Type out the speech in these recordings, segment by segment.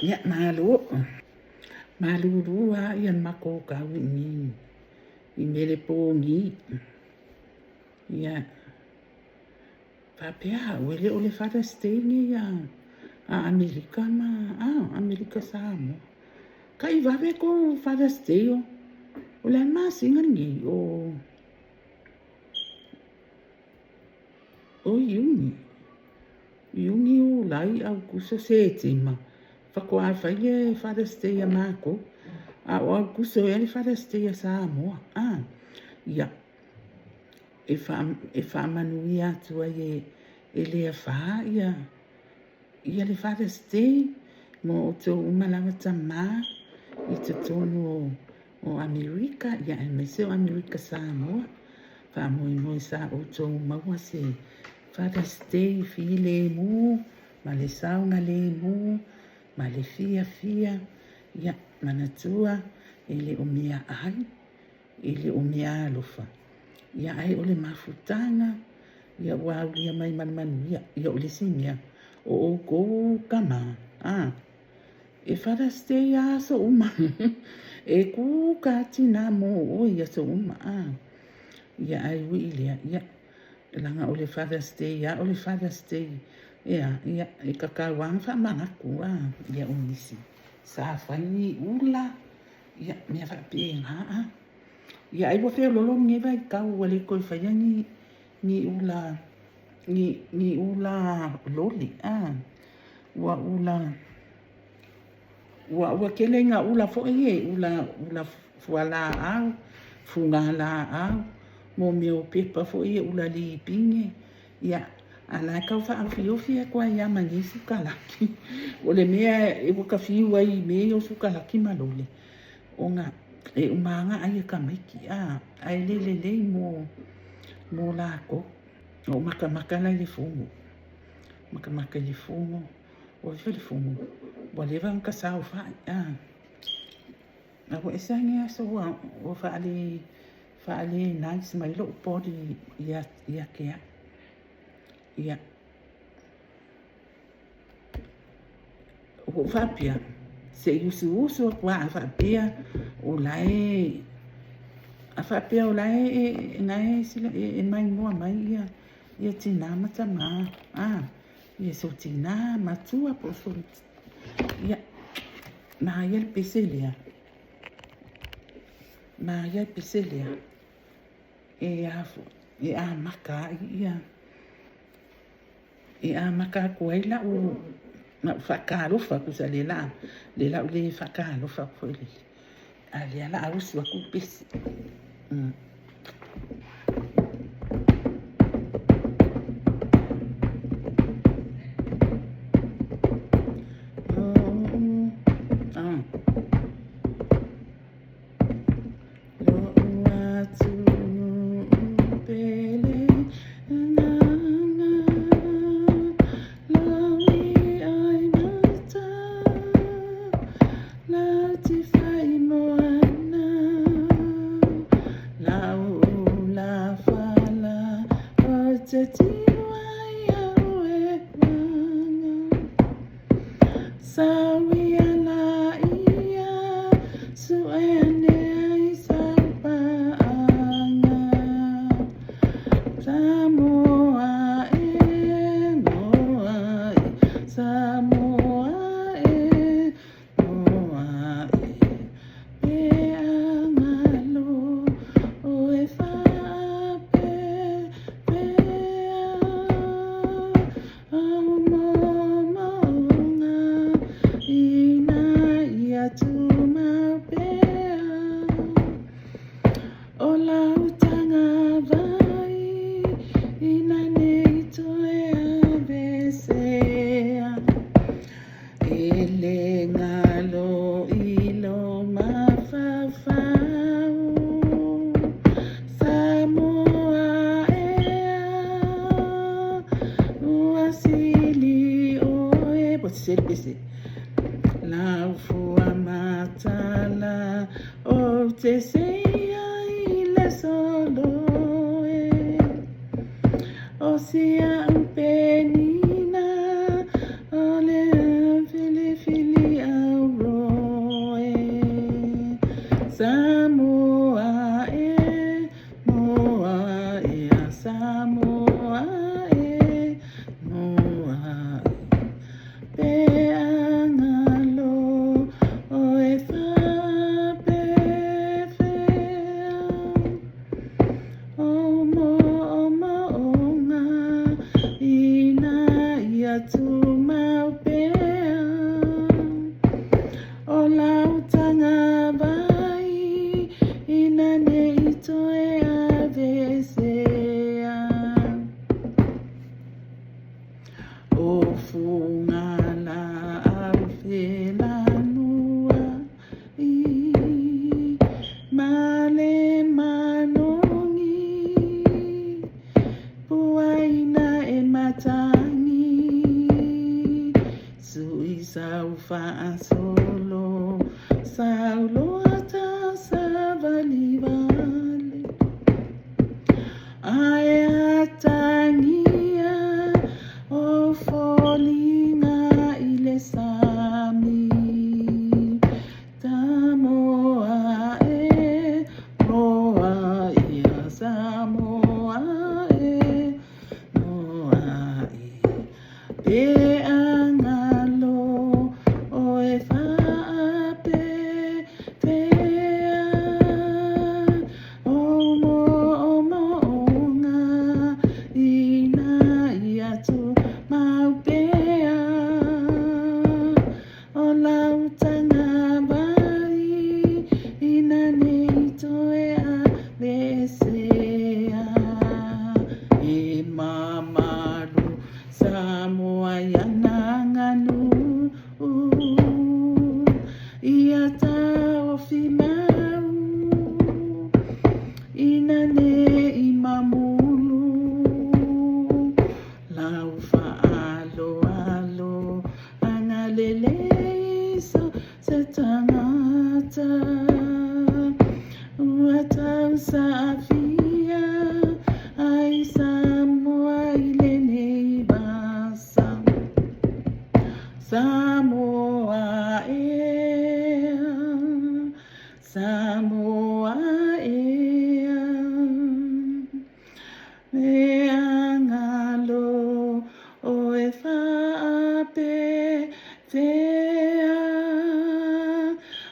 Ia, malo. Malulu lava ia le matou tau i i i Melepōgi. Ia, faapea au, e le o le Father's Day nei a Amerika ma, a, Amerika Samoa. Kai vave kou Father's Day o, o le a le masina lenei o, o Iuni. Iuni, Iulai, Aukuso, Setema, faatoa fai le Father's Day a matou, a o Aukuso ea le Father's Day a Samoa, a. Ia, e e faamanuia atu ai e e le afa ia ia le Father's Day mo outou uma lava tama i totonu o o Amerika, ia aemaise o Amerika Samoa. Faamoemoe sa outou maua se Father's Day filemu ma le saogalemu ma le fiafia, ia manatua e le o meaai, e le o meaalofa, ia ae o le mafutaga, ia ua aulia mai ma le manuia. Ia o le isi mea, o outou tama, a, e Father's Day lava aso uma. E kū ka tinā mō oe i aso uma, a. Ia ae ui i lea, ia, leaga o le Father's Day lava o le Father's Day, ea, ia, e tatau lava ona faamanatu, a, ia o nisi sa fai ni ula, ia, mea faapena, a. Ia ai ua feololo lenei vaitau ua le toe faia ni, ni ula, ni, ni ula loli, a, ua ula, Ua ua tele ina ula foi e ula ula fualaau, fugalaau, mo mea o pepa foi e ula lipine, ia, a la e tau faaofiofi atu ai lava ma nei sukalaki. O le mea e ua ta fiu ai i mea ia o sukalaki ma lole, ona e uma lava ona ai e tamaiti, a, ae le lelei mo, mo latou. Na ou matamata la i le fono, matamata i le fono. Ua fai le fono, ua leva ona ta saofai, a. A ua ese lava lenei aso ua, ua faale, faale nice mai lou body ia, ia te au. Ia. Ua ou faapea, se i usuusu atu lava a faapea o la e, a faapea o la e, na e, e maimoa mai ia, ia tinā ma tamā, a. Ia sou tinā, matua po o sou, ia, manaia le pese lea, manaia le pese lea, e a foi, e amata ai ia, e amata atu ai lau, lau faatalofa tusa le la, le la ou le faatalofa atu foi lele, a lea la a usu atu le pese. E le galo i lou mafaufau, Samoa ea, ua sili oe. Ua sese le pese. Lau fua matala, ou te seia i le solo e. O si a'u penina, o le filifili. Fugalaau felanuai ma le manogi Puaina e matagi Sui sau faasolo Sauloa ta savalivali Ae atagia ou foliga i le sami Samoa e moa ia Samoa e moa ia Pe a galo oe faapefea Ou moomooga ina ia tumau pea O lau tagavai ina nei toe aveesea E mamalu Samoa i ana aganuu Ia taofi mau ina ne i mamulu Lau faaaloalo agalelei so se tagata Ua tausaafia ai Samoa i lenei vasa Samoa ea, Samoa ea Me agalo oe faapefea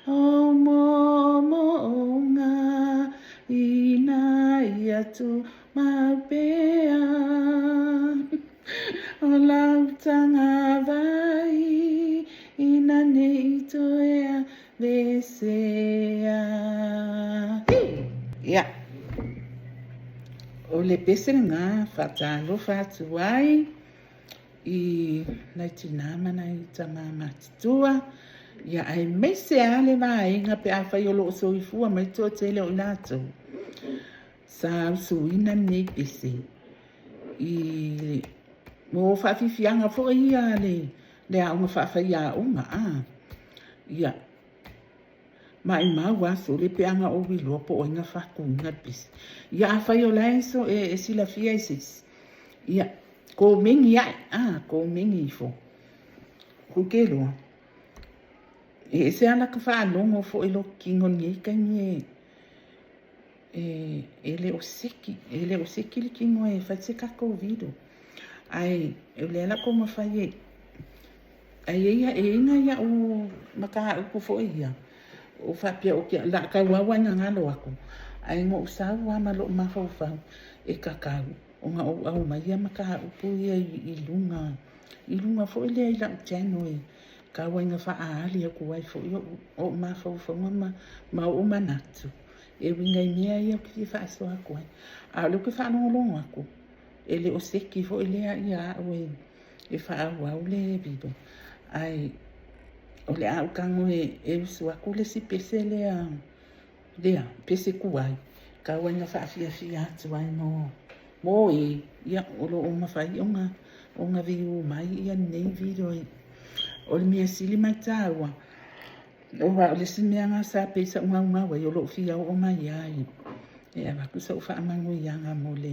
Ou moomooga ina ia tumau pea O lau tagavai ina nei toe aveesea. Ia, o le pese lena faatalofa atu ai i nai tinā ma nai tamā matutua, ia aemaise lava le vaega pe afai o lo o soifua mai le toatele o i latou sa usuina lenei pese i mo faafiafiaga foi ia a le aoga faafaiaoga a ia maimau aso le pe ana ou iloa po o ai na faatuina le pese ia afai o la e so e silafia e se isi ia komeni ae a komeni ifo ou te iloa e ese lava lata faalogo foi i lou tino i lenei taimi e e le o seki, e le o seki le tino e fai se tatou video. Ae o lea la tou mafai e ae e i ai nai au mataupu foi ia o faapea o le a tauau lava ina galo atu, ae na ou sau lava ma lou mafaufau e tatau ona ou aumaia mataupu ia i luga, i luga foi lea i lau channel e tau ai ina faaali atu ai foi ou mafaufauga ma ou manatu e uiga i mea ia ou te fia faasoa atu ai. A o lea ou te faalogologo atu, e le o seki foi lea ia au e faaauau le video, ae o le a ou tago e usu atu le isi pese lea, lea, pese tuai, tau ai ina faafiafia atu ai mo, mo e, ia, o lo o mafai ona, ona view mai ia lenei video. O le mea sili ma le taua, Aua o le isi mea lena sa pei sa ou naunau ai, o lou fia oo mai ai e avatu sau faamanuiaga mo le,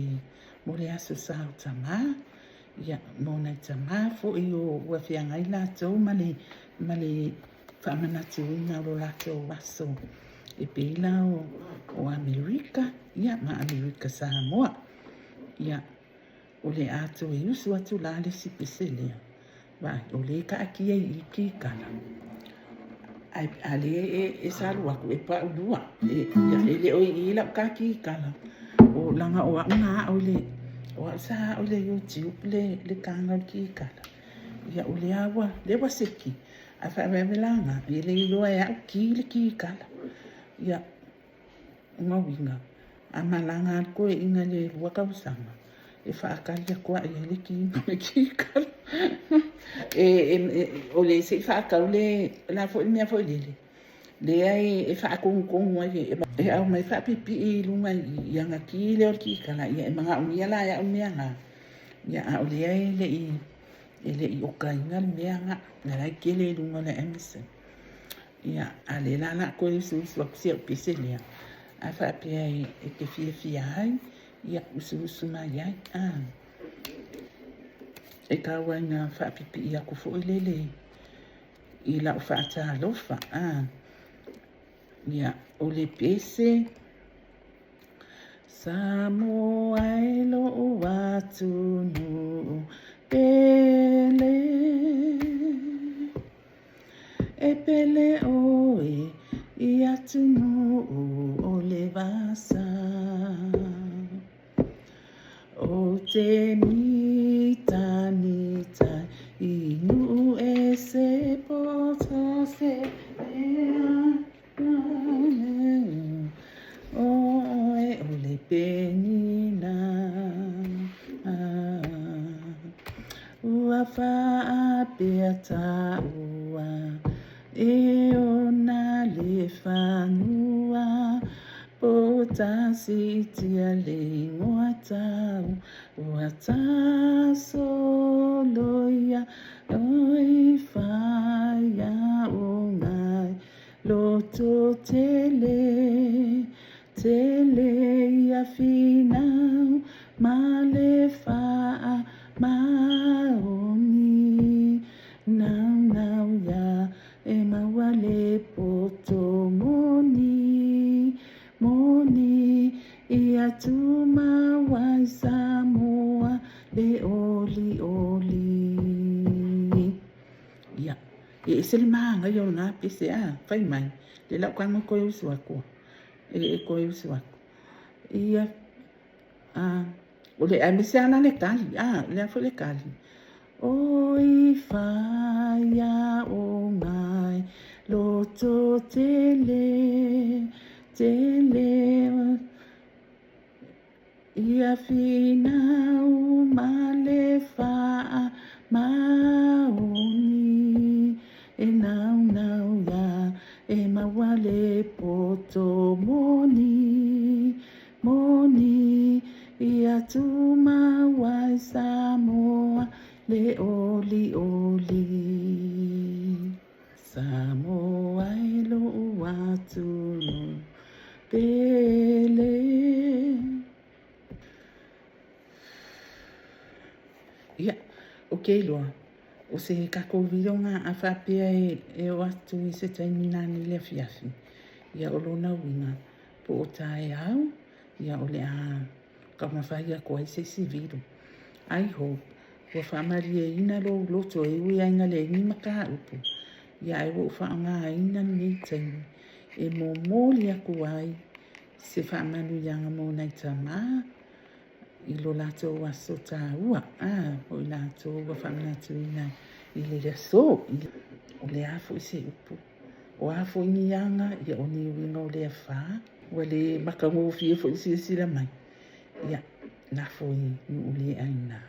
mo le Aso Sa o Tama, ia, mo nai tama foi o ua feagai latou ma le, ma le faamanatuina o lo latou aso e pei la o, o Amerika, ia, ma Amerika Samoa. Ia, O le a toe usu atu la le isi pese lea. Vaai, o lea e taatia i i kikala. Ae a lea e, e salu atu, e paulua. E, ia, e le o i i lau ta kikala. O, laga o au na ao i le, o au sa ao i le YouTube le, le taga o le kikala. Ia, o lea ua, lea ua seki. Ae faavave la na, e le iloa e au ki le kikala. Ia, O lona uiga, a malaga lava le toeaina i le 2 tausaga, E faatali atu ae i ai le kino le kikala. E, e, e, o le se i faatau le, la foi le mea foi lele, lea e, e faatonutonu ai, e, e aumai faapipii i luga i, i ana ki lea o le kikala, ia e manaomia la e au mea na. Ia, a o lea e le i, e le i okaina le mea na, na la e tele i luga o le Amazon. Ia, a lea la la toe usuusu atu si au pese lea, a faapea e, e te fiafia ai, Ia, usuusu mai ai, a. E tau ai ina faapipii aku foi lele i lau faatalofa, a. Ia, o le pese, Samoa e lou atunuu pele. E pele ʻoe i atunuu o le vasa. Ou te mitamitai i nuu ese poto se mea ʻOe o le penina. Ua faapea tāua e ona le fanua Potasitia le ingoa tau ua tasoloia Oi whaia o ngai loto tele Tele ia finau ma le faamaoni Naunau ia e maua le poto moni Moni ia tumau ai Samoa le olioli. Ia, e ese le māngaia o lena pese, a, fai mai, le lau tago e toe usu atu. E toe usu atu. Ia, a, o le, aemaise lava la le tali, a, o le a foi le tali? Oi whaia o ngai loto tele, tele, Ia finau ma le faamaoni, E naunau ia e maua le poto moni, moni, Ia tumau ai Samoa le olioli. Samoa e lou atunuu pele. Ia, ou te iloa, o se tatou viloga a faapea e, e oo atu i se taimi nani i le afiafi, ia o lona uiga, po o taeao, ia o le a taumafai atu ai se isi vilo. I hope ua faamalieina lou loto e ui ai ina leai ni mataupu, ia ae ua ou faaaogaina lenei taimi e momoli atu ai se faamanuiaga mo nai tama i lo latou aso taua, a, o i latou ua faamanatuina i le aso. O le a foi se upu, o a foi ni aga, ia o ni uiga o le afā, ua le matagofie foi le silasila mai, ia, lafo i nuu le aina.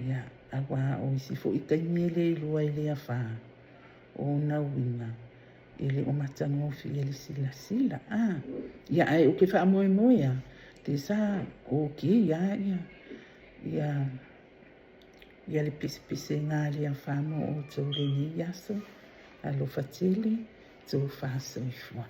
Ia, auā o isi foi taimi e le iloa i le afā, o ona uiga, E le o matagofie le silasila, a. Ia, ae ou te faamoemoe lava, te sa okay lava ia, ia, ia le pesepesega a le afa mo outou i lenei aso. Alofa tele, tofa soifua.